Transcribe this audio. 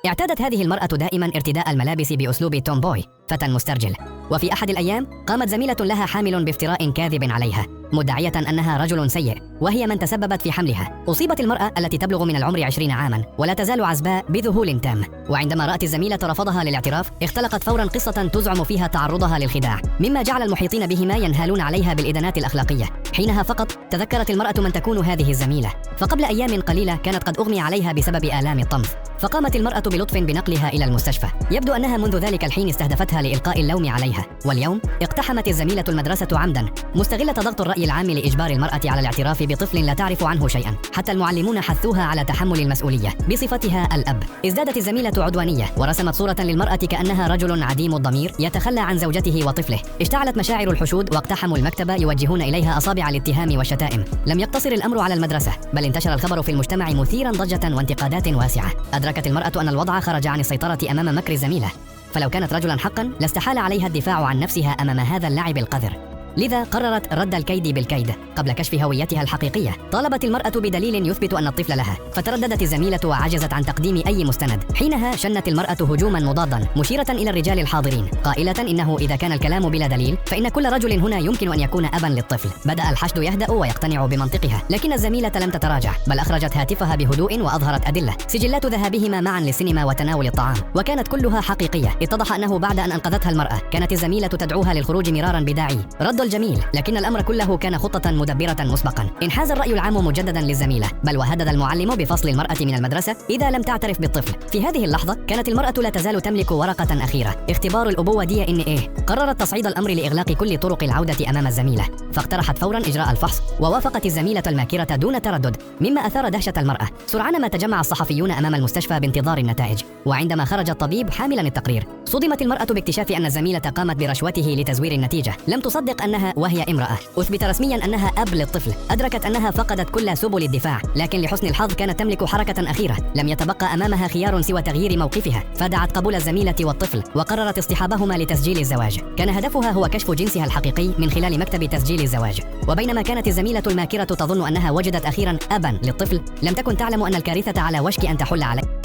اعتادت هذه المرأة دائما ارتداء الملابس بأسلوب tomboy، فتى مسترجل. وفي أحد الأيام قامت زميلة لها حامل بافتراء كاذب عليها، مدعية أنها رجل سيء وهي من تسببت في حملها. أصيبت المرأة التي تبلغ من العمر 20 عاما ولا تزال عزباء بذهول تام. وعندما رأت الزميلة رفضها للاعتراف، اختلقت فورا قصة تزعم فيها تعرضها للخداع، مما جعل المحيطين بهما ينهالون عليها بالإدانات الأخلاقية. حينها فقط تذكرت المرأة من تكون هذه الزميلة، فقبل أيام قليلة كانت قد أغمي عليها بسبب آلام الطمث، فقامت المرأة بلطف بنقلها إلى المستشفى. يبدو أنها منذ ذلك الحين استهدفتها لإلقاء اللوم عليها. واليوم اقتحمت الزميلة المدرسة عمدا، مستغلة ضغط الرأي العام لإجبار المرأة على الاعتراف بطفل لا تعرف عنه شيئا. حتى المعلمون حثوها على تحمل المسؤولية بصفتها الأب. ازدادت الزميلة عدوانية ورسمت صورة للمرأة كأنها رجل عديم الضمير يتخلى عن زوجته وطفله. اشتعلت مشاعر الحشود واقتحموا المكتب يوجهون إليها أصابع الاتهام والشتائم. لم يقتصر الأمر على المدرسة، بل انتشر الخبر في المجتمع مثيرا ضجة وانتقادات واسعة. أدركت المرأة أن الوضع خرج عن السيطرة أمام مكر الزميلة، فلو كانت رجلا حقا لاستحال عليها الدفاع عن نفسها أمام هذا اللعب القذر. لذا قررت رد الكيد بالكيد قبل كشف هويتها الحقيقية. طالبت المرأة بدليل يثبت أن الطفل لها، فترددت الزميلة وعجزت عن تقديم أي مستند. حينها شنت المرأة هجوما مضادا مشيرة إلى الرجال الحاضرين، قائلة إنه إذا كان الكلام بلا دليل فإن كل رجل هنا يمكن أن يكون أبا للطفل. بدأ الحشد يهدأ ويقتنع بمنطقها، لكن الزميلة لم تتراجع، بل أخرجت هاتفها بهدوء وأظهرت أدلة، سجلات ذهابهما معا للسينما وتناول الطعام، وكانت كلها حقيقية. اتضح أنه بعد أن أنقذتها المرأة كانت الزميلة تدعوها للخروج مرارا بداعي رد الجميل، لكن الأمر كله كان خطة مدبرة مسبقا. انحاز الرأي العام مجددا للزميلة، بل وهدد المعلم بفصل المرأة من المدرسة إذا لم تعترف بالطفل. في هذه اللحظة كانت المرأة لا تزال تملك ورقة أخيرة، اختبار الأبوة DNA. قررت تصعيد الأمر لإغلاق كل طرق العودة أمام الزميلة، فاقترحت فورا إجراء الفحص، ووافقت الزميلة الماكرة دون تردد، مما أثار دهشة المرأة. سرعان ما تجمع الصحفيون أمام المستشفى بانتظار النتائج، وعندما خرج الطبيب حاملا التقرير صدمت المرأة باكتشاف أن الزميلة قامت برشوته لتزوير النتيجة. لم تصدق أنها وهي امرأة. أثبت رسميا أنها أب للطفل. أدركت أنها فقدت كل سبل الدفاع، لكن لحسن الحظ كانت تملك حركة أخيرة. لم يتبقى أمامها خيار سوى تغيير موقفها، فدعت قبول الزميلة والطفل وقررت اصطحابهما لتسجيل الزواج. كان هدفها هو كشف جنسها الحقيقي من خلال مكتب تسجيل الزواج. وبينما كانت الزميلة الماكرة تظن أنها وجدت أخيرا أبا للطفل، لم تكن تعلم أن الكارثة على وشك أن تحل عليه.